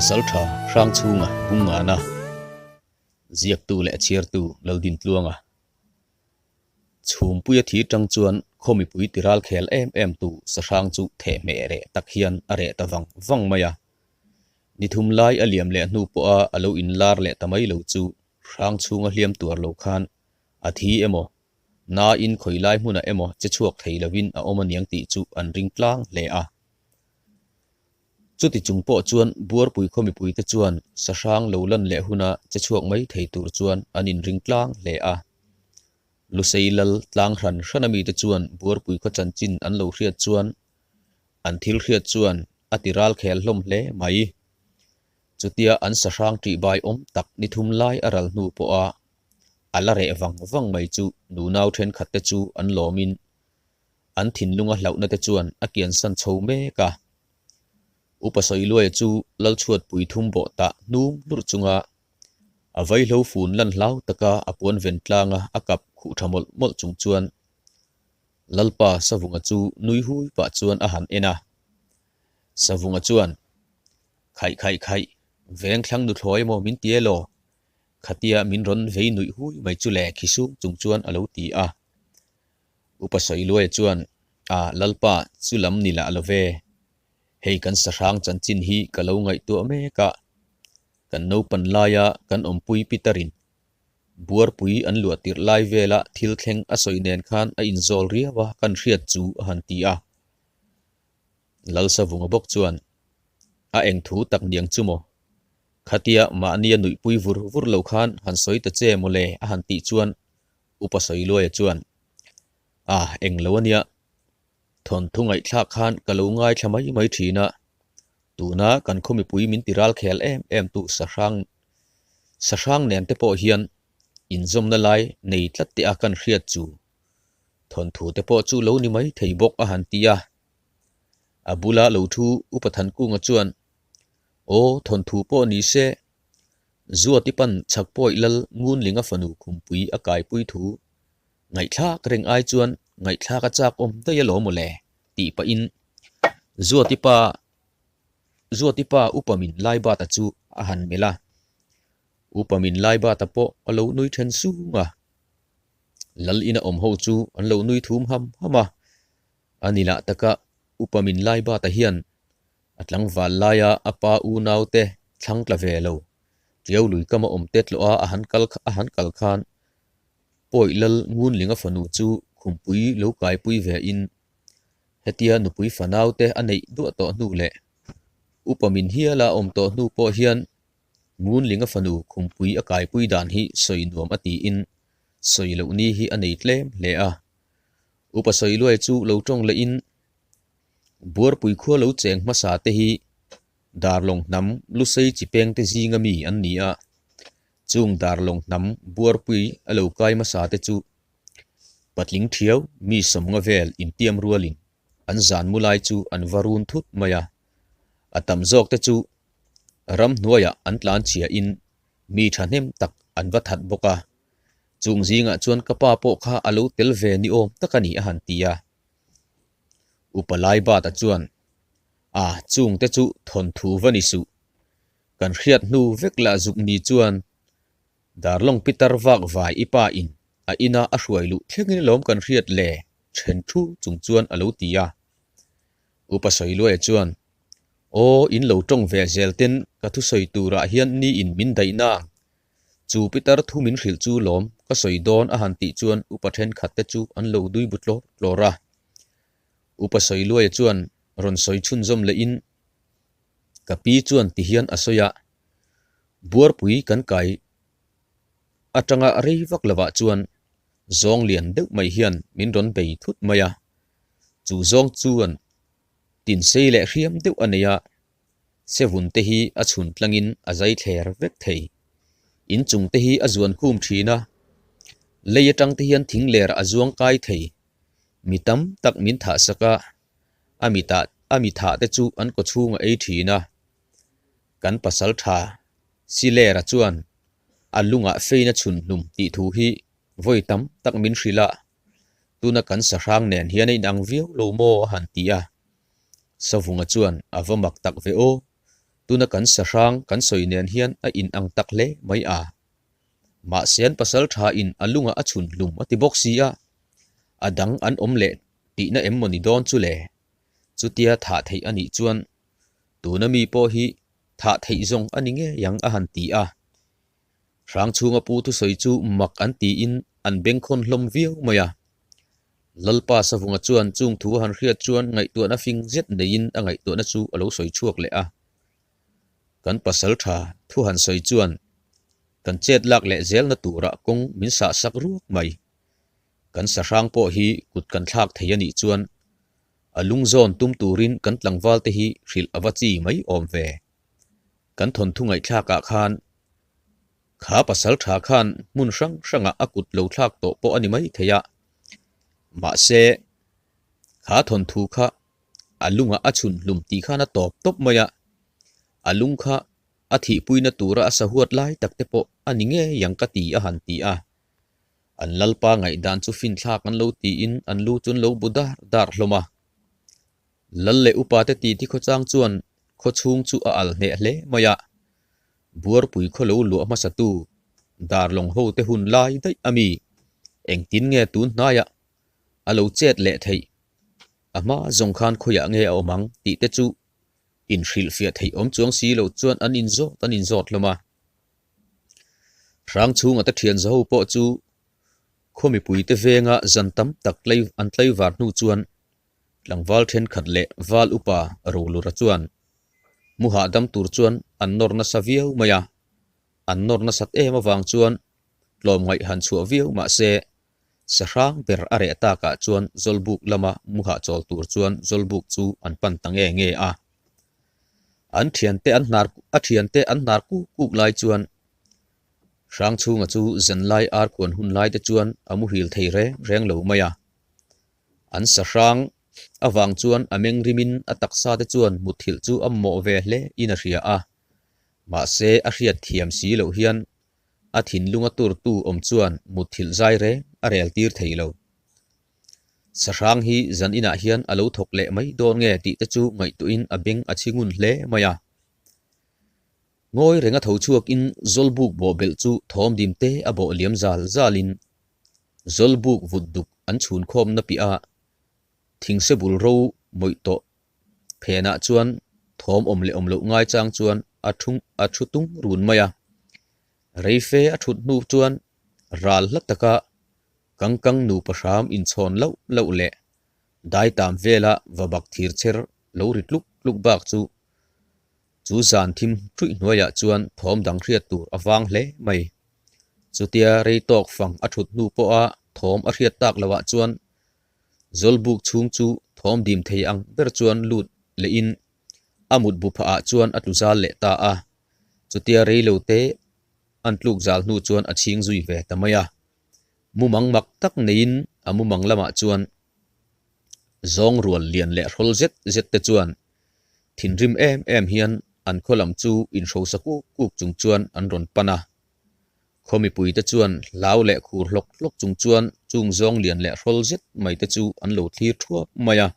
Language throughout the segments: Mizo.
Pasaltha Hrangchhunga Bungngana ziaktu leh chhiartu Laldintluanga Chhumpuia thi tang chuan khaw mipui ti ral khel em em tu sahrang chu thehmeh reh tak hian a reh ta vang vang mai a. Ni thum lai a liam leh hnu pawha a lo inlar leh ta mai lo chu Hrangchhunga hliam tuar lo khan a thi emaw Nain khawi lai hmunah emaw che chhuak thei lovin a awm aniang tih chu an ring tlang hle a. Chuti chung pawh chuan Buarpui khaw mipuite chuan sahrang lo lan leh huna che chhuak mai thei tur chuan an inring tlang hle a. Lusei lal tlang hran hran a mite chuan Buarpui khaw chanchin an lo hriat chuan an thil hriat chuan a ti ral khel hlawm hle mai. Chutia an sahrang ṭihbai awm tak ni thum lai a ral hnu pawha A la reh vang vang mai chu nunau thenkhat te chu an lawmin an thinlunga hlauhna te chuan a kiansan chho mek a. Upa Sawiluaia chu Lalchhuatpui thum bawh tah hnum hlurh chunga a vaihlo fun lan hlau taka a puan ven tlanga a kap khuh tha mawlh mawlh chung chuan Lalpa Savunga chu nui hui pah chuan a han en a. Savunga chuan, Khaih khaih khaih, vengthlang nuthlawi emaw min ti elaw? Khatia min rawn vei nuih hui mai chu le khi sung chung chuan a lo ti a. Upa Sawiluaia chuan, A, Lalpa, chu lam ni lah lo ve. Hei kan sahrang chanchin hi ka lo ngaihtuah mek a. Kan naupan laia kan awmpui Peter-in buarpui an luah tirh lai vela thil thleng a sawi nen khan a inzawl riau a kan hriat chu a han ti a. Lalsavunga bawk chuan, A eng thu tak niang chu maw? Khatia mahnia nuihpui vur vur lo khan han sawi ta che mawle a han tih chuan Upa Sawiluaia chuan, A, eng lo ania, thawnthu ngaihthlak khan ka lo ngaithla mai mai thin a, tuna kan khaw mipui min ti ral khel em em tu sahrang sahrang nen te pawh hian inzawmna lai nei tlat teh a kan hriat chu thawnthu te pawh chu lo ni mai thei bawk a han ti a. A bula lo thu Upa Thankunga chuan, Aw, thawnthu pawh ni se, Zuati pan chhak pawih lal Ngunlinga fanu khumpui a kaipui thu ngaihthlak reng ai chuan ngaihthlak a chak awm daih alawm maw le tih pahin Zuati pa Zuati pa Upa min Laibata chu a han melh a, Upa min Laibata pawh a lo nui then sung a, Lal ina awm ho chu an lo nui thum ham ham a, a ni lah taka Upa min Laibata hian A tlangval laia a pa unaute thlang tla ve lo, Tiau lui kama awm te tlawh a a han kal a han kal khan Pawi Lal Ngunlinga fanu chu khumpui lo kaipui ve in hetia nupui fanaute a neih duah tawh hnu leh upa min hiala a awm tawh hnu pawh hian Ngunlinga fanu khumpui a kaipui dan hi sawi nuam a tiin sawi loh ni hi a nei tlem hle a. Upa Sawiluai chu lo tawng leh in Buarpui khua lo cheng hmasa te hi Darlawng hnam Lusei chi peng te zinga mi an ni a, chung Darlawng hnam Buarpui a lo kai hmasa te chu patling thiau mi sawmnga vel intiam rualin an zan mu lai chu an va run thut mai a, a tam zawk te chu ramhnuaiah an tlan chhia in mi thahnem tak an va that bawk a, chung zingah chuan ka pa pawh kha a lo tel ve ni awm tak a ni a han ti a. Upa Laibata chuan, A, chungte chu thawnthu va ni suh. Kan hriat hnu vek lah zuk ni chuan Darlawng Pitar vak vai i pa in a ina a hruai luh thlengin alawm kan hriat le then thu chung chuan a lo ti a. Upa Sawiluaia chuan, Aw, in lo tawng ve zel ten ka thusawi turah hian ni in min daih na Chu Pitar thu min hrilh chu lawm ka sawi dawn a han tih chuan upa thenkhat te chu an lo dui bu tlawr tlawr a. Upa Sawiluaia chuan rawn sawi chhunzawm leh in ka pi chuan ti hian a sawi a, Buarpui kan kai atanga rei vak lovah chuan zawng lian deuh mai hian min rawn bei thut mai a, chu zawng chuan tinsei leh hriam deuh a nei a, Sevun te hi a chhun tlangin a zai thler vek thei. In chung te hi a zuan khum thin a, lei atang te hian thing ler a zuang kai thei. Mi tam tak min thah sak a, a mi tah a mi thah te chu an kaw chhung a ei thin a. Kan pasal tha Silera chuan a lungah feina chhun hlum tih thu hi vawi tam tak min hrilh a, tuna kan sahrang nen hian a inang viau lo maw a han ti a. Savunga chuan a va mak tak ve aw. Tuna kan sahrang kan sawi nen hian a in ang tak hle mai a. Mahse an pasal tha in a lungah a chhun hlum a ti bawk si a, a dang an awm leh tihna em maw ni dawn chu le? Chutia thah theih a nih chuan tuna mi pawh hi thah theih zawng a ni ngei ang a han ti a. Hrangchhunga pu thusawi chu mak an tiin an bengkhawn hlawm viau mai a. Lalpa Savunga chuan chung thu a han hriat chuan ngaihtuahna fing zet neiin a ngaihtuahna chu a lo sawi chhuak leh a. Kan pasal tha thu han sawi chuan kan chet lak leh zelna turah kawng min sah sak ruak mai. Kan sahrang pawh hi kut kan thlak thei a nih chuan a lungzawn tum turin kan tlangval te hi hrilh a va chi mai awm ve. Kan thawnthu ngaihthlakah khan kha pasal tha khan hmun hrang hrangah a kut lo thlak tawh pawh a ni mai thei a, mahse kha thawnthu kha a lungah a chhun hlum tih khan a tawp tawp mai a, a lung kha a thihpuina tura a sahuat lai tak te pawh a ni ngei ang ka ti a han ti a. An lalpa ngaihdan chu finthlak an lo tiin an lu chu an lo bu dar dar hlawm a. Lal leh upate titi khawchang chuan khawchhung chu a al hneh hle mai a, Buarpui khaw lo luah hmasatu Darlawng hote hun lai daih a mi, engtin nge tun hnaiah a lo chet leh theih, a hma zawng khan khawiah nge a awm ang tih te chu inhrilhfiah theih awm chuang si lo chuan an inzawt an inzawt hlawm a. Hrangchhunga te thian zaho pawh chu khaw mipuite venga zan tam tak an tlaivar hnu chuan Tlangval thenkhat leh val upa Rolura chuan mu hahdam tur chuan an nawr nasa viau mai a, an nawr nasat em avang chuan tlawmngaih han chhuah viau mah se sahrang ber a reh takah chuan Zawlbuk lama mu hahchawl tur chuan Zawlbuk chu an pan ta nge nge a. An thiante an hnar a thiante an hnar kuk kuk lai chuan Hrangchhunga chu zanlai arkhuan hun lai te chuan a muhil thei reng reng lo mai a. An sahrang avang chuan a meng rimin a taksa te chuan mutthilh chu a mawh ve hle in a hria a, mahse a hriat thiam si loh hian a thinlunga turtu awm chuan mutthilh zai reng a rel tir thei lo. Sahrang hi zan inah hian a lo thawk leh mai dawn nge tih te chu ngaihtuahin a beng a chhi ngun hle mai a. Ngawi renga tho chhuakin Zawlbuk bawhbelh chu thawm dim te a bawh liam zal zalin Zawlbuk vut duk an chhun khawmna piah a thingse bul ro mawih tawh phenah chuan thawm awm leh awm loh ngai chang chuan a thu a thu tung run mai a. Reife a thut hnu chuan ral hla taka kangkang nupa hram inchhawn loh loh leh daitam vela va bak thir cher lo ri tluk tluk bak chu Chu zan thim hruih hnuaiah chuan thawm dang hriat tur a vang hle mai. Chutia rei tawk fang a thut hnu pawha thawm a hriat tak loah chuan Zawlbuk chhung chu thawm dim thei ang ber chuan lut lehin a mut bu phahah chuan a tlu zal leh ta a. Chutia rei lo te an tluk zal hnu chuan a chhing zui ve ta mai a. Mumang mak tak neiin a mumang lamah chuan zawng rual lian leh hrawl zet zet te chuan Thinrim em em hian an khaw lam chu inhrosa kuk kuk chung chuan an rawn pan a. Khaw mipuite chuan hlau leh khur hlawk hlawk chung chuan chung zawng lian leh hrawl zet mai te chu an lo thlir thuap mai a.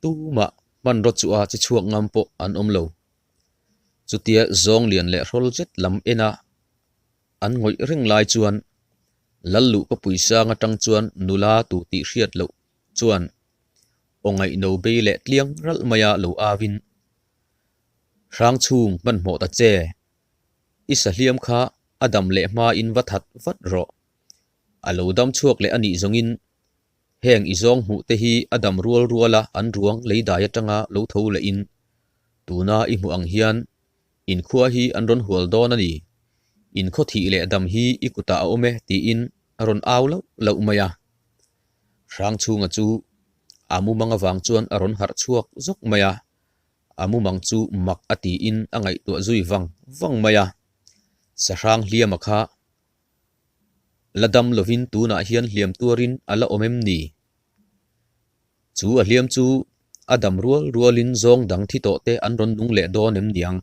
Tumah hmanraw chu a chi chhuak ngam pawh an awm lo. Chutia zawng lian leh hrawl zet lam ena an ngawih reng lai chuan Lal luhka puisang atang chuan nula tu tih hriat loh chuan aw ngaihno bei leh tliang ralh maia lo auin, Hrangchhung hmanhmawh ta che, i sahliam kha a dam leh hmain va that vat rawh. A lo dam chhuak leh a nih zawngin heng i zawng hmuh te hi a dam rual ruala an ruang leidai atanga lo tho lehin tuna i hmuh ang hian inkhua hi an rawn hual dawn a ni. Inkhaw thih leh dam hi i kutah a awm e tiin a rawn au lauh lauh mai a. Hrangchhunga chu a mumang avang chuan a rawn harh chhuak zawk mai a, a mumang chu mak a tiin a ngaihtuah zui vang vang mai a. Sahrang hliama kha la dam lovin tunah hian hliam tuarin a la awm em ni? Chu a hliam chu a dam rual rualin zawng dang thi tawh te an rawn nung leh dawn em niang?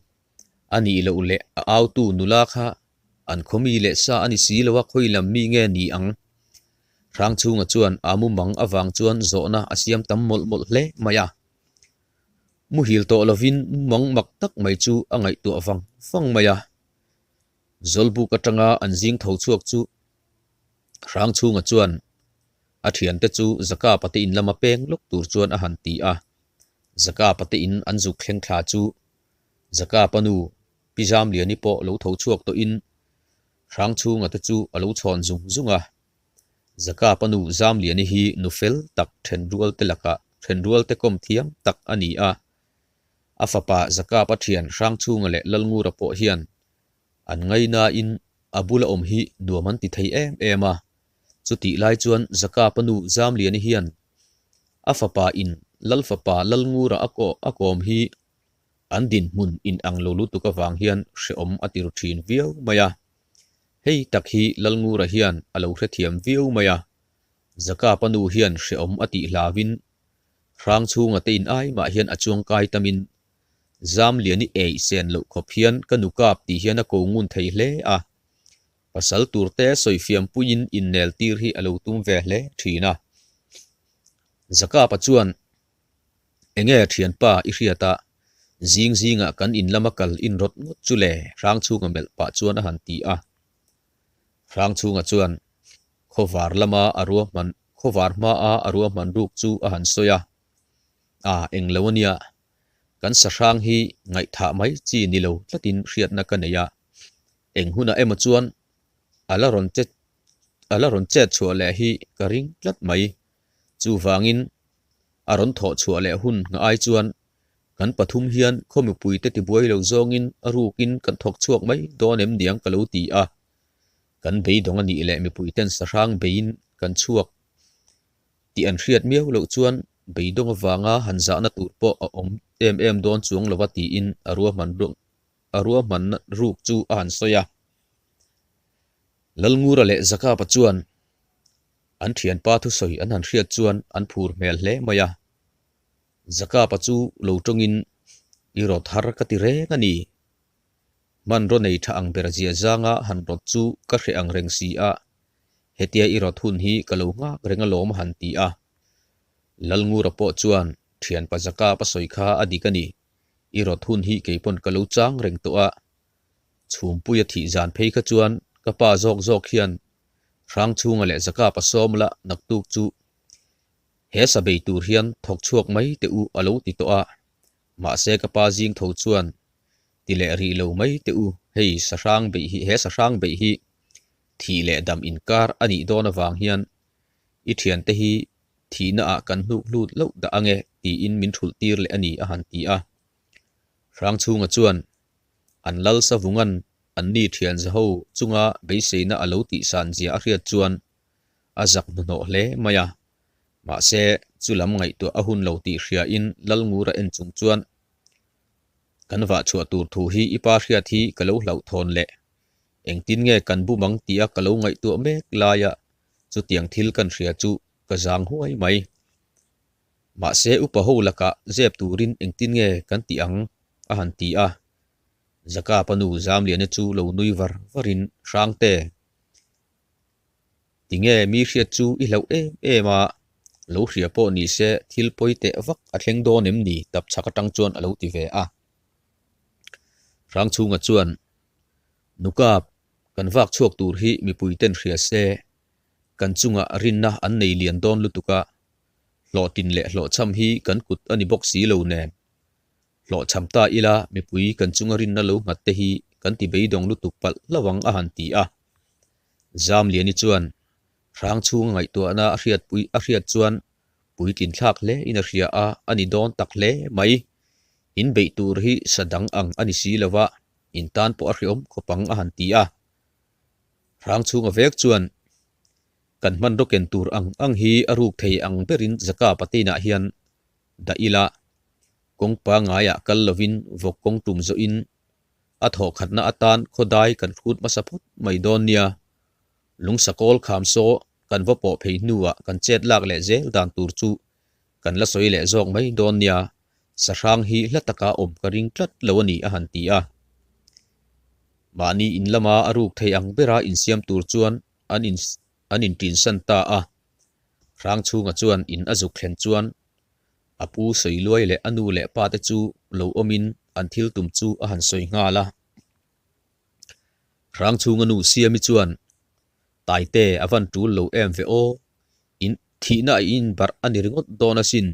A nih loh leh a autu nula kha an khaw mi leh sa a ni si lo a khawi lam mi nge ni ang? Hrangchhunga chuan a mumang avang chuan zawhna a siam tam mawlh mawlh hle mai a. Muhil tawh lovin mumang mak tak mai chu a ngaihtuah vang vang mai a. Zawlbuk atanga an zing tho chhuak chu Hrangchhunga chuan a thiante chu Zakapa te in lama peng lawk tur chuan a han ti a. Zakapa te in an zuk thleng thla chu Zakapa nu Pi Zamliani pawh lo tho chhuak tawhin Hrangchhunga te chu a lo chhawn zung zung a. Zakapa nu Zamliani hi nu fel tak thenrual te lakah thenrual te kawm thiam tak a ni a. A fapa Zakapa thian Hrangchhunga leh Lalngura pawh hian an ngainain a bula awm hi nuam an ti thei em em a. Chutih lai chuan Zakapa nu Zamliani hian a fapa in Lalfapa Lalngura a a kawm hi an dinhmun inang lo lutuk avang hian hrehawm a ti ru thin viau mai a. Hei tak hi Lalngura hian a lo hrethiam viau mai a, Zakapa nu hian hrehawm a tih hlauin Hrangchhunga te in ai mah hian a chuangkai tamin Zamliani ei sen loh khawp hian ka nu kap tih hian a ko ngun thei hle a, pasal turte sawifiam puiin innel tir hi a lo tum ve hle thin a. Zakapa chuan Enge thianpa i hriat a, zing zingah kan in lama kal in rawt ngawt chu le Hrangchhunga melh pah chuan a han ti a. Hrangchhunga chuan khawvar lama a ruahman khawvar hmaa a ruahman ruk chu a han sawi a, A englo ania, kan sahrang hi ngaihthah mai chi ni lo tlatin hriatna ka nei a, eng hunah emaw chuan a la rawn che a la rawn chet chhuah leh hi ka ring tlat mai. Chuvangin a rawn thawh chhuah leh hun nghah ai chuan kan pathum hian khaw mipuite tibuai lo zawngin a rukin kan thawk chhuak mai dawn em niang ka lo ti a. Kan beidawng a nih leh mipuiten sahrang beiin kan chhuak tih an hriat miau loh chuan beidawng avanga han zahna tur pawh a awm em em dawn chuang lova tiin a ruahman a ruahmanna ruk chu a han sawi a. Lalngura leh Zakapa chuan An thianpa thusawi an han hriat chuan an phur hmel hle mai a. Zakapa chu lo tawngin, I rawt har ka ti reng a ni. Hmanraw nei tha ang ber zia zanga han rawt chu ka hreh ang reng si a, hetia i rawt hun hi ka lo nghak reng alawm a han ti a. Lalngura pawh chuan, Thianpa Zakapa sawi kha a dik a ni. I rawt hun hi keipawn ka lo chang reng tawh a. Chhumpuia thih zan phei kha chuan ka pa zawk zawk hian Hrangchhunga leh Zakapa sawm la naktuk chu he sa bei tur hian thawk chhuak mai teh u a lo ti tawh a, mahse ka pa zing tho chuan ti leh rih lo mai teh u, hei sahrang beih hi he sahrang beih hi thih leh dam inkar a nih dawn avang hian i thiante hi thihna ah kan hnuk hlut loh dah ange tiin min thulh tir leh a ni a han ti a. Hrangchhunga chuan an lal savungan Anni thianzaho chunga beiseina a lo tihsan zia a hriat chuan a zak hnuhnawh hle mai a. Mahse, chu lam ngaihtuah a hun lo tih hriain Lalngura en chung chuan, Kan vah chhuah tur thu hi i pa hriat hi ka lo hlauhthawn leh engtin nge kan bum ang tia ka lo ngaihtuah mek laia chutiang thil kan hria chu ka zang huai mai. Mahse, upa ho lakah zep turin engtin nge kan tih ang? a han ti a. Zakapa nu Zamliana chu lo nui var varin Hrangte, Tinge mi hriat chu i hlauh em em a, lo hria pawh ni se thil pawi teh vak a thleng dawn em ni tap chhak atang chuan a lo ti ve a. Hrangchhunga chuan, Nukap, kan vak chhuak tur hi mipui ten hria se, kan chungah rinna an nei lian dawn lutuk a, hlawhtin leh hlawhchham hi kan kut a ni bawk si lo nen, Hlawhchham ta ila mipui kan chunga rinna lo nghat te hi kan ti beidawng lutuk palh hlauh ang a han ti a. Zamliani chuan hrang chhunga ngaihtuahna a hriatpui a hriat chuan puitlin thlak hle in a hria a, a ni dawn tak hle mai. In beih tur hi sa dang ang a ni si lova, in tan pawh a hreawm khawp ang a han ti a. Hrang chhunga vek chuan kan hmanraw ken tur ang ang hi a ruk thei ang berin Zaka Patein ah hian Dah ila, kawng pangaiah kal lovin vawk kawng tum zawhin a thawhkhatna atan khawdai kan hrut hmasa phawt mai dawn nia. Lungsakawl kham saw kan va pawh phei hnuah kan chet lak leh zel dan tur chu kan la sawi leh zawk mai dawn nia, sahrang hi hla taka awm ka ring tlat lo a ni a han ti a. Mahni in lama a ruk thei ang bera insiam tur chuan an in an intinsan ta a. Hrangchhunga chuan in a zuk thlen chuan. A pu Sawiluai leh a nu leh pa te chu lo awmin an thil tum chu a han sawi nghal a. Hrangchhunga nu Siami chuan, Taite a van tul lo em ve aw, in thihna a inbarh a ni ringawt dawn asin,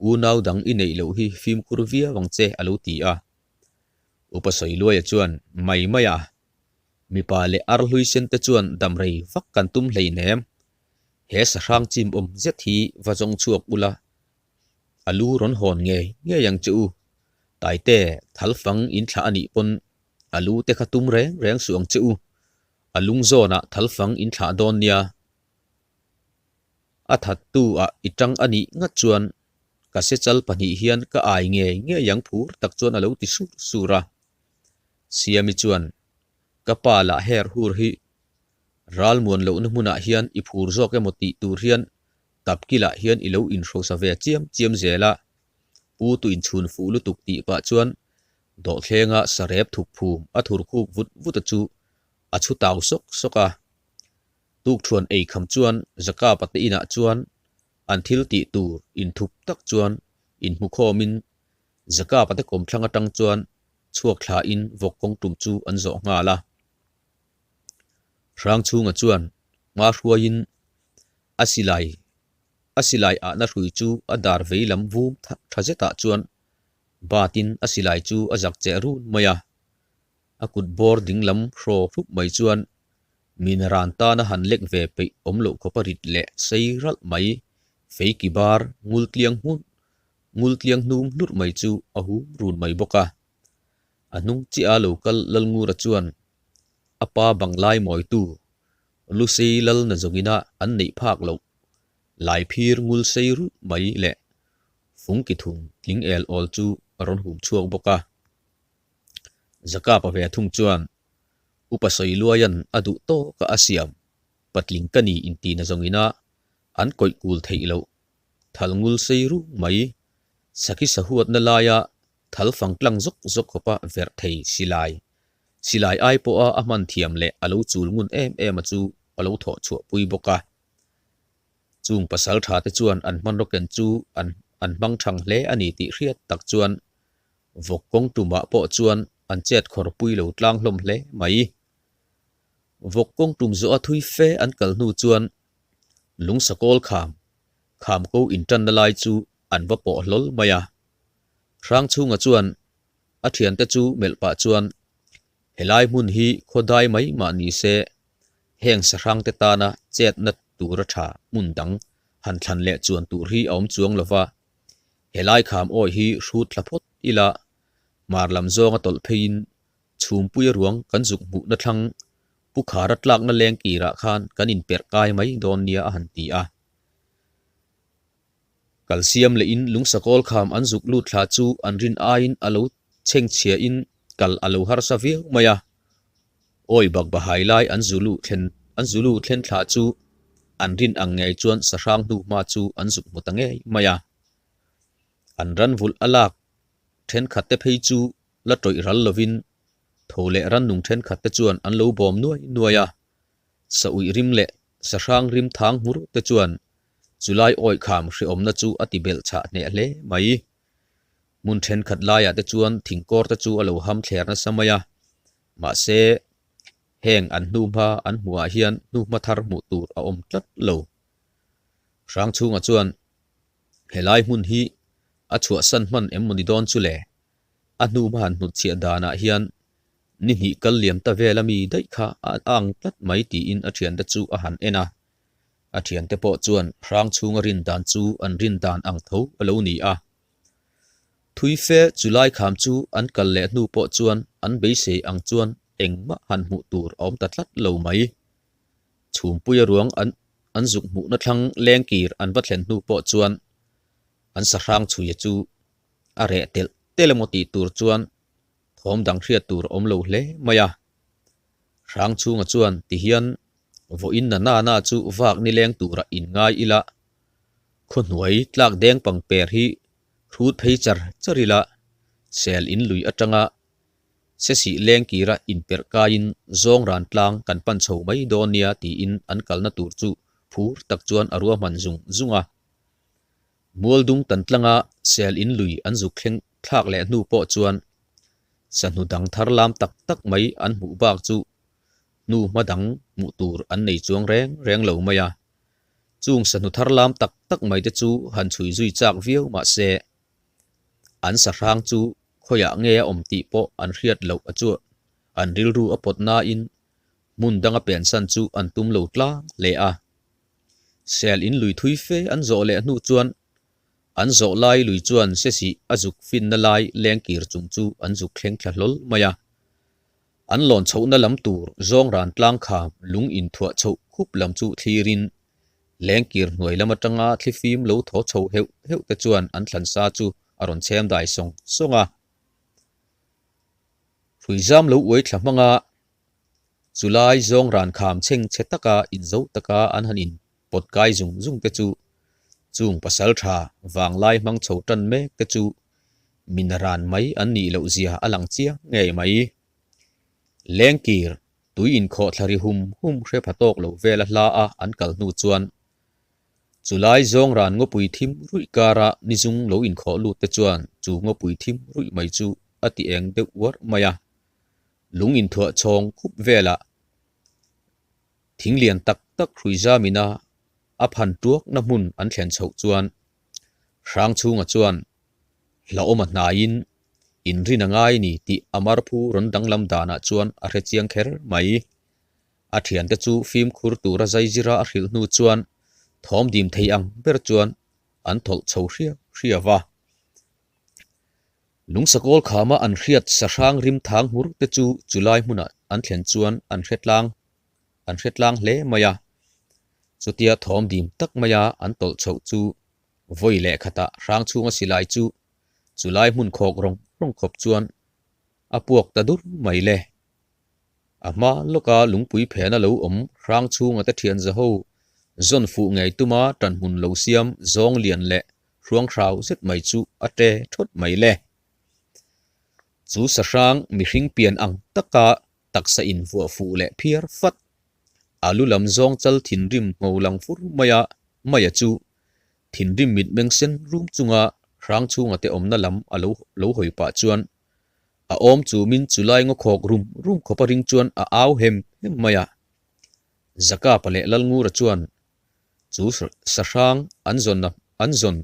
unau dang i neih loh hi fimkhur viau ang che a lo ti a. Upa Sawiluaia chuan, Mai mai a, mipa leh arhlui sen te chuan damrei vak kan tum hleinem, He sahrang chim awm zet hi va zawng chhuak ula, a lu rawn hawn ngei ngei ang che u. Taite, thalfang in thlah a nih pawn a lu te kha tum reng reng suh ang che u. A lung zawnah thalfang in thlah dawn nia. A thattu ah i tang a nih ngat chuan ka sechal pahnih hian ka ai ngei ngei ang phur tak chuan a lo ti sur sur a. Siami chuan, Ka pa lah her hur hi Ral muan lohna hmunah hian i phur zawk emaw tih tur hian tapkilah hian i lo inhrosa ve chiam chiam zel a, pu tu inchhun fuh lutuk tih pah chuan dawhthlenga sarep thuk phum a thur khuk vut vut a chu a chhu tau sawk sawk a. Tukthuan ei kham chuan Zakapa te inah chuan an thil tih tur inthup tak chuan inhmukhawmin Zakapa te kawmthlang atang chuan chhuak thlain vawk kawng tum chu an zawh nghal a. Hrangchhunga chuan hma hruaiin a silai a silai ahna hrui chu a dar vei lam vum tha zetah chuan batin a silai chu a zak cheh run mai a. A kut bawr ding lam hraw hrup mai chuan min ran tana han lek ve peih awm loh khawpa rit leh sei ralh mai fei ki bar ngul tliang hmun ngul tliang hnum hlurh mai chu a hum run mai bawk a. A hnung chiah a lo kal Lalngura chuan a pa banglai mawitu Lusei lal na zawngina an neih phak loh Laiphir ngul sei rulh mai leh Fungki thum tling el awl chu a rawn hum chhuak bawk a. Zakapa ve thung chuan Upa Sawiluaia'n a duh tawka a siam patling ka ni inti na zawngina an kawih kul theih loh thal ngul sei rung mai Sakhi sahuatna laia Thal fang tlang zawk zawk khawpa verh thei silai, silai ai pawha a hman thiam leh a lo chul ngun em em a chu a lo thawh chhuah pui bawk a. Chung pasal tha te chuan an hmanraw ken chu an an hmang thang hle a ni tih hriat tak chuan vawk kawng tumah pawh chuan an chet khawr pui lo tlang hlawm hle mai. Vawk kawng tum zawha thui fe an kal hnu chuan lungsakawl kham, kham ko intanna lai chu an va pawh hlawl mai a. Hrangchhunga chuan a thiante chu melh pah chuan, Helai hmun hi khaw dai mai mah ni se, heng sahrangte tana chetna tura tha hmun dang han thlan leh chuan tur hi a awm chuang lo va, helai kham awi hi hrut thla phawt ila, hmar lam zawnga tawlh pheiin chhumpuia ruang kan zuk hmuhna thlang pu khara tlakna leng kirah khan kan inperh kai mai dawn nia a han ti a. Kalsiam leh in lungsakawl kham an zuk lut thla chu an rin aiin a lo chhengchhia in kal a lo harsa viau mai a. Awi bak bahai lai an zu luh thlen an zu luh thlen thla chu an rin ang ngei chuan sahrang hnu hma chu an zuk hmu ta ngei mai a. An ran vulh a lak thenkhat te phei chu la tawih ral lovin tho leh rannung thenkhat te chuan an lo bawm nuai nuai a. Sa uih rim leh sahrang rim thang hmur te chuan Chulai awikham hrehawmna chu a ti belh chhah hneh hle mai. Hmun thenkhat laiah te chuan thingkawr te chu a lo ham thler nasa mai a, mahse heng an hnuhma an hmuhah hian hnuhma thar hmuh tur a awm tlat lo. Hrangchhunga chuan helai hmun hi a chhuahsan hman em maw ni dawn chu le? A hnuhma han hnutchhiah danah hian ni hnih kal liam ta vel ami daih kha a ang tlat mai tiin a thiante chu a han en a. A thiante pawh chuan hrang chhunga rin dan chu an rin dan ang tho a lo ni a. Thui fe chu lai kham chu an kal leh hnu pawh chuan an beisei ang chuan engmah han hmuh tur a awm ta tlat lo mai. Chhumpuia ruang an an zuk hmuhna thlang lengkir an va thlen hnu pawh chuan an sahrang chhuia chu a reh telh telh emaw tih tur chuan thawm dang hriat tur a awm lo hle mai a. Hrangchhunga chuan tihian vawiin na na na chu vak nileng tura inngai ila, khawhnuai tlak deng pangper hi hrut phei char char ila, sel in lui atanga sesih leng kira inperh kaiin zawng ran tlang kan pan chho mai dawn nia tiin an kalna tur chu phur tak chuan a ruahman zung zung a. Mualdung tan tlanga sel in lui an zuk thleng thlak leh hnu pawh chuan sahnu dang thar lam tak tak mai an hmuh bak chu hnu hma dang hmuh tur an nei chuang reng reng lo mai a. Chung sahnu thar lam tak tak mai te chu han chhui zui chak viau mah se an sahrang chu khawiah nge a awm tih pawh an hriat loh a chuan an rilru a pawt nain hmun danga pensan chu an tum lo tlang hle a. Sel in lui thui fe an zawh leh hnu chuan an zawh lai lui chuan sesih a zuk finna lai lengkir chung chu an zuk thleng thla hlawl mai a. An lawn chhohna lam tur zawng ran tlang kham lung inthuah chhoh khup lam chu thlirin lengkir hnuai lam atanga thlifim lo thaw chho heuh heuh te chuan an thlansa chu a rawn chhem dai sawng sawng a. Hruizam lo uai thla hmanga Chulai zawng ran kham chheng chhe taka inzo taka an han in pawt kai zung zung te chu chung pasal tha vanglai hmang chho tan mek te chu min ran mai an nih loh zia a lang chiang ngei mai. Lengkir tui inkhawh thla ri hum hum hre pha tawk lo vel a hla a an kal hnu chuan chulai zawng ran ngawpui thim ruih kara nizung lo inkhawh lut te chuan chu ngawpui thim ruih mai chu a ti eng deuh uarh mai a. Lung inthuah chhawng khup velah thing lian tak tak hrui zamina a phan tuakna hmun an thlen chhoh chuan Hrangchhunga chuan hlauhawm a hnaiin inrin a ngai ni tih a marphu rawn danglam danah chuan a hre chiang kher mai. A thiante chu fimkhur tura zaizira a hrilh hnu chuan thawm dim thei ang ber chuan an thawlh chho hriau hriau va. Lungsakawl khama an hriat sahrang rim thang hmur te chu chulai hmunah an thlen chuan an hre tlang an hre tlang hle mai a. Chutia thawm dim tak maia an tawlh chhoh chu vawi leh khatah hrang chhunga silai chu chulai hmun khawk rawng rawng khawp chuan a puak ta dur mai le. A hma lawka lungpui phena lo awm hrang chhunga te thian zaho zawn fuh ngei tuma tanhmun lo siam zawng lian leh hruang hrau zet mai chu a ṭe ṭhawt mai le. Chu sahrang mihring pian ang taka taksa invuah fuh leh phiar fat, a lu lam zawng chal thinrim ngho lang fur maia maia chu thinrim mitmeng sen rum chunga hrang chhunga te awmna lam a lo lo hawi pah chuan a awm chu min chulai ngaw khawk rum rum khawpa ring chuan a au hem hem mai a. Zakapa leh Lalngura chuan Chu sahrang an zawn an zawn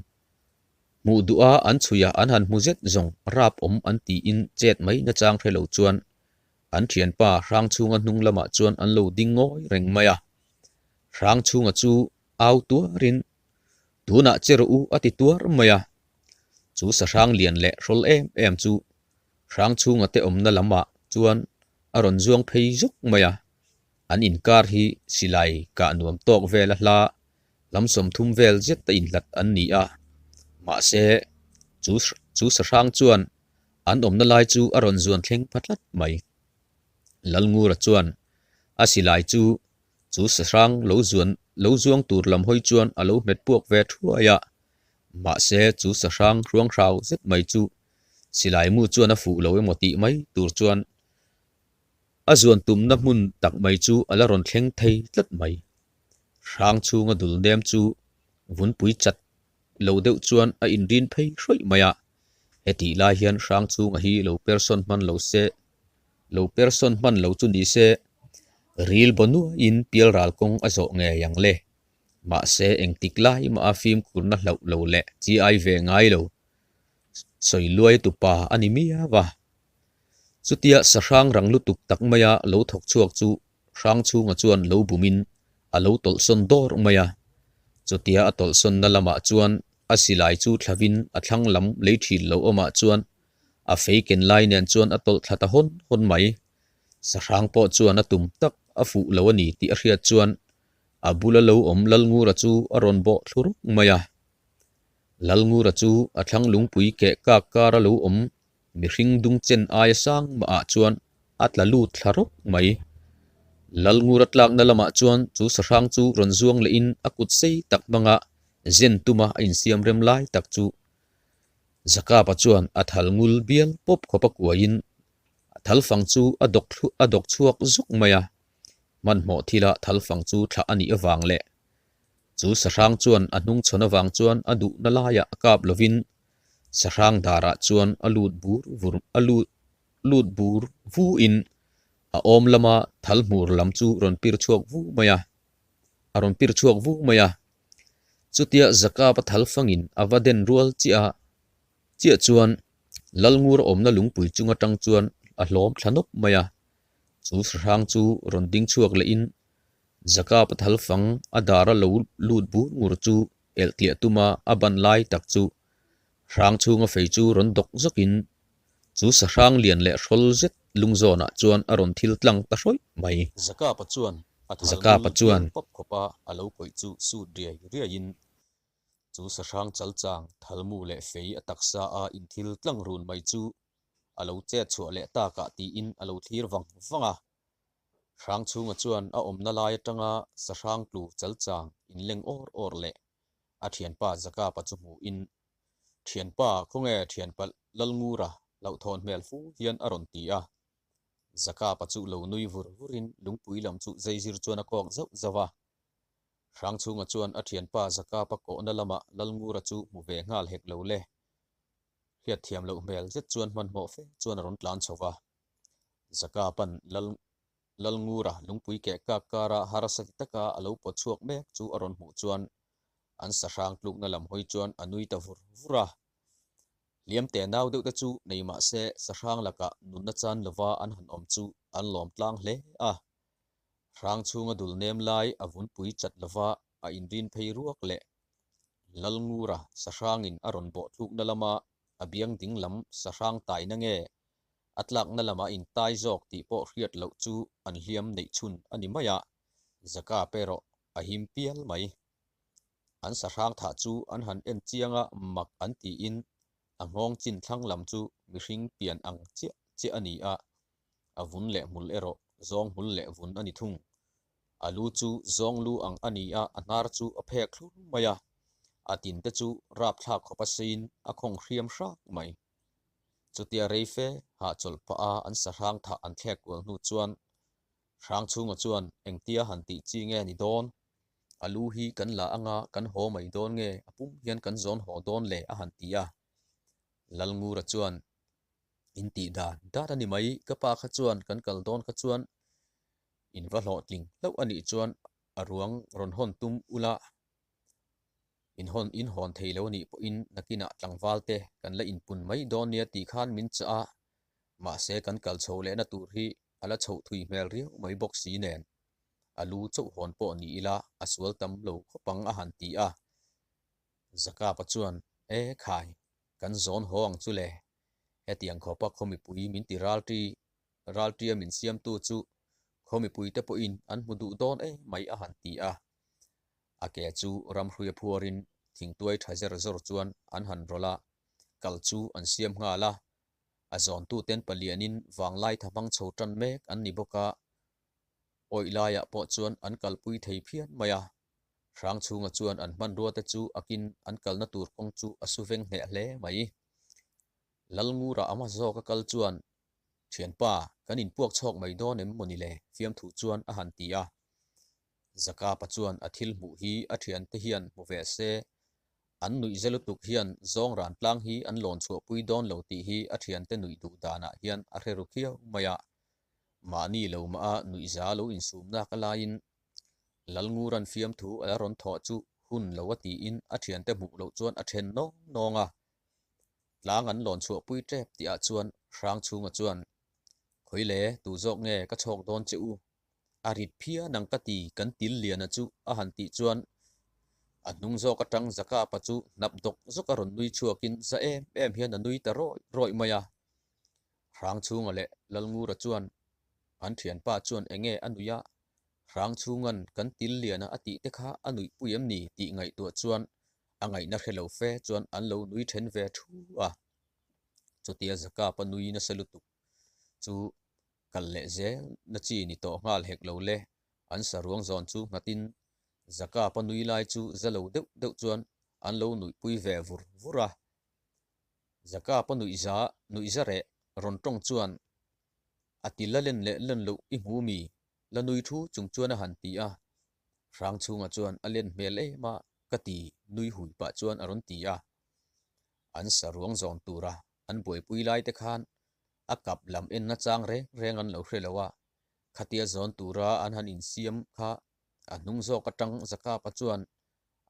hmuh duh a an chhui a an han hmu zet zawng rap awm an tiin chet mai nachang hre lo chuan an thianpa Hrangchhunga hnung lamah chuan an lo ding ngawi reng mai a. Hrangchhunga chu au tuarin tunah che rawh u a ti tuar mai a. Chu sahrang lian leh hrawl em em chu Hrangchhunga te awmna lamah chuan a rawn zuang phei zuk mai a. An inkar hi silai kah nuam tawk vel a hla lam 30 vel zet a inhlat an ni a, mahse chu chu sahrang chuan an awmna lai chu a rawn zuan thleng pha tlat mai. Lalngura chuan a silai chu chu sahrang lo zuan lo zuang tur lam hawi chuan a lo hmet puak ve thuai a, mahse chu sahrang hruang hrau zet mai chu silai mu chuan a fuh lo emaw tih mai tur chuan A zuan tumna hmun tak mai chu a la rawn thleng thei tlat mai. Hrang chhunga dul nem chu vunpui chat lo deuh chuan a inrin phei hrawih mai a. Hetih lai hian hrang chhunga hi lo persawn hman lo se, lo persawn hman lo chu ni se, ril baw nuaiin pialral kawng a zawh ngei ang le. Mahse engtik lai mah a fimkhurna hlauh lo leh chi ai ve ngai lo. Sawi luai tupa a ni miau a. Chutia sahrang rang lutuk tak maia lo thawk chhuak chu Hrangchhunga chuan lo bumin a lo tawlhsawn dawr mai a. Chutia a tawlhsawnna lamah chuan a silai chu thlavin a thlang lam lei thin lo awmah chuan a fei ken lai nen chuan a tawlh thla ta hawn hawn mai. Sahrang pawh chuan a tum tak a fuh lo a ni tih a hriat chuan a bula lo awm Lalngura chu a rawn bawh thlu rawk mai a. Lalngura chu a thlang lungpui keh kak kara lo awm Mihring dung chen aia sang mahah chuan a tla lut thla rawk mai. Lalngura tlakna lamah chuan chu sahrang chu rawn zuang lehin a kut sei tak hmanga zen tuma a insiam rem lai tak chu Zakapa chuan a thal ngul bial pawp khawp a kuaiin a thal fang chu a dawk a dawk chhuak zuk mai a. Hmanhmawh thila thal fang chu thlah a nih avang leh. Chu sahrang chuan a hnung chhawn avang chuan a duhna laiah a kap lovin sahrang darah chuan a lut bur vur a lut lut bur vu in a awm lama thal hmur lam chu rawn pir chhuak vu mai a, a rawn pir chhuak vu mai a. Chutia Zakapa thal fangin a va den rual chiah a, chiah chuan Lalngur awmna lungpui chung atang chuan a hlawm thla nawp mai a. Chu sahrang chu rawn ding chhuak lehin Zakapa thal fang a dara lo lut bur ngur chu elh tliah tuma a ban lai tak chu hrang chhunga fei chu rawn dawk zawkin chu sahrang lian leh hrawl zet lung zawnah chuan a rawn thil tlang ta hrawih mai. Zakapa chuan a thal ngul piang pawp khawpa a lo kawih chu sut riai riaiin chu sahrang chalchang thalmu leh fei a taksa a inthil tlang run mai chu a lo chet chhuah leh takah tiin a lo thlir vang vang a. Hrang chhunga chuan a awmna lai atanga sahrang tlu chalchang inleng awr awr leh a thianpa Zakapa chu hmuhin, Thianpa, khawnge thianpa Lalngura hlauhthawn hmel fu hian a rawn ti a. Zakapa chu lo nui vur vurin lungpui lam chu zeizir chuan a kawk zauh zauh a. Hrang chhunga chuan a thianpa Zakapa kawhna lamah Lalngura chu hmu ve nghal hek lo le. Hriatthiam loh hmel zet chuan hmanhmawh fe chuan a rawn tlan chho va. Zakapa'n Lal Lalngura lungpui keh kak kara harsa ti taka a lo pawt chhuak mek chu a rawn hmuh chuan an sahrang tlukna lam hawi chuan a nui ta vur vur a. Hliam teh nau deuh te chu nei mah se sahrang lakah nunna chan lova an han awm chu an lawm tlang hle a. Hrang chhunga dul nem lai a vunpui chat lova a inrin phei ruak leh Lalngura sahrangin a rawn bawh thlukna lama a biang ding lam sahrang taina nge a tlakna lamah intai zawk tih pawh hriat loh chu an hliam neih chhun a ni mai a, Zakap erawh a him pial mai. An sahrang thah chu an han en chiang a, mak an tiin a nghawng chin thlang lam chu mihring pian ang chiah chiah a ni a, a vun leh hmul erawh zawng hmul leh vun a ni thung. A lu chu zawng lu ang a ni a, a hnar chu a phek thlur mai a, a tin te chu rapthlak khawp a seiin a khawng hriam hrak mai. Chutia rei fe hahchawlh pah a an sahrang thah an thlek kual hnu chuan Hrang chhunga chuan engtia han tih chi nge ni dawn? A lu hi kan la anga kan haw mai dawn nge a pum hian kan zawn haw dawn le a han ti a. Lalngura chuan in tih dan dat a ni mai, ka pa kha chuan kan kal dawn kha chuan in va hlawhtling hlauh a nih chuan a ruang rawn hawn tum ula In hawn in hawn thei lo nih pawhin nakinah tlangval te kan la inpun mai dawn nia tih khan min chah a, mahse kan kal chho lehna tur hi a la chhoh thui hmel riau mai bawk si nen a lu chauh hawn pawh ni ila a sual tam lo khawp ang a han ti a. Zakapa chuan, E khai, kan zawn haw ang chu le, hetiang khawpa khaw mipui min ti ralṭi ralṭia min siamtu chu khaw mipuite pawhin an hmu duh dawn em mai a han ti a. A ke chu ramhruia phuarin thingtuai tha zer zawr chuan an han rawlh a, kal chu an siam nghal a. A zawntuten palianin vanglai tha hmang chho tan mek an ni bawk a, awih laiah pawh chuan an kalpui thei phian mai a. Hrang chhunga chuan an hmanrua te chu akin an kalna tur kawng chu a su veng hneh hle mai. Lalngura a hma zawka kal chuan, Thianpa, kan inpuak chhawk mai dawn em maw ni le? fiamthu chuan a han ti a. Zakapa chuan a thil hmuh hi a thiante hian hmu ve se, an nuih ze lutuk hian zawng ran tlang hi an lawn chhuahpui dawn lo tih hi a thiante nuih duh danah hian a hre ru khiau mai a. Mahni lo mah a nuihza lo insum nak a laiin Lalnguran fiamthu a la rawn thawh chu hun lo a tiin a thiante hmuh loh chuan a then nawng nawng a. Tlang an lawn chhuahpui tep tihah chuan Hrangchhunga chuan, Khawile, tu zawk nge ka chhawk dawn che u? A rit phian ang ka ti kan til liana chu a han tih chuan a hnung zawk atang Zakapa chu hnap dawk zawk a rawn nui chhuakin za em em hian a nui ta rawih rawih mai a. Hrangchhunga leh Lalngura chuan an thianpa chuan enge a nuih a, Hrangchhunga'n kan til liana a tih te kha a nuihpui em ni tih ngaihtuah chuan a ngaihna hre lo fe chuan an lo nui then ve thu a. Chutia Zakapa nui nasa lutuk chu Kal leh zel na chi ni tawh nghal hek lo le, an saruang zawn chu nghatin Zakapa nui lai chu za lo deuh deuh chuan an lo nuihpui ve vur vur a. Zakapa nuihza nuihza reh rawn tawng chuan a ti la len leh len loh i hmu mi la nui thu chung chuan a han ti a. Hrangchhunga chuan a len hmel em a ka ti nui hui pah chuan a rawn ti a. An saruang zawn tura an buaipui lai te khan a kap lam en nachang reng reng an lo hre lo a, khatia zawn tura an han insiam kha a hnung zawk atang Zakapa chuan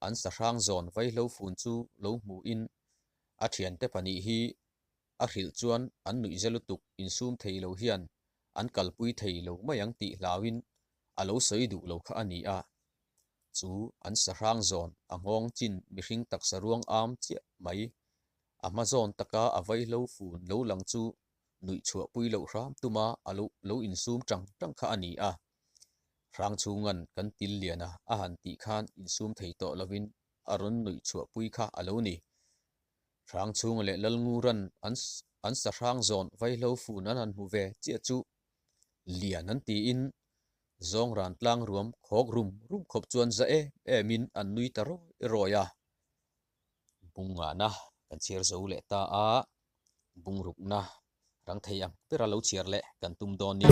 an sahrang zawn vaihlo fun chu lo hmuhin a thiante pahnih hi a hrilh chuan an nuihza lutuk insum thei lo hian an kalpui thei lo mai ang tih hlauin a lo sawi duh lo kha a ni a. Chu an sahrang zawn a nghawng chin mihring taksa ruang am chiah mai. A hma zawn taka a vaihlo fun lo lang chu nuih chhuahpui loh hram tuma a lo lo insum tang tang kha a ni a. Hrang chhungan kan til lian a a han tih khan insum thei tawh lovin a rawn nuih chhuahpui kha a lo ni. Hrang chhunga leh Lalnguran an an sahrang zawn vaihlo fun an han hmu ve chiah chu lian an tiin zawng ran tlang ruam khawk rum rum khawp chuan za em em in an nui ta rawi rawi a. Bungngahna kan chhiar zo leh ta a, bungrukna rang thei ang bera lo chhiar leh kan tum dawn ni.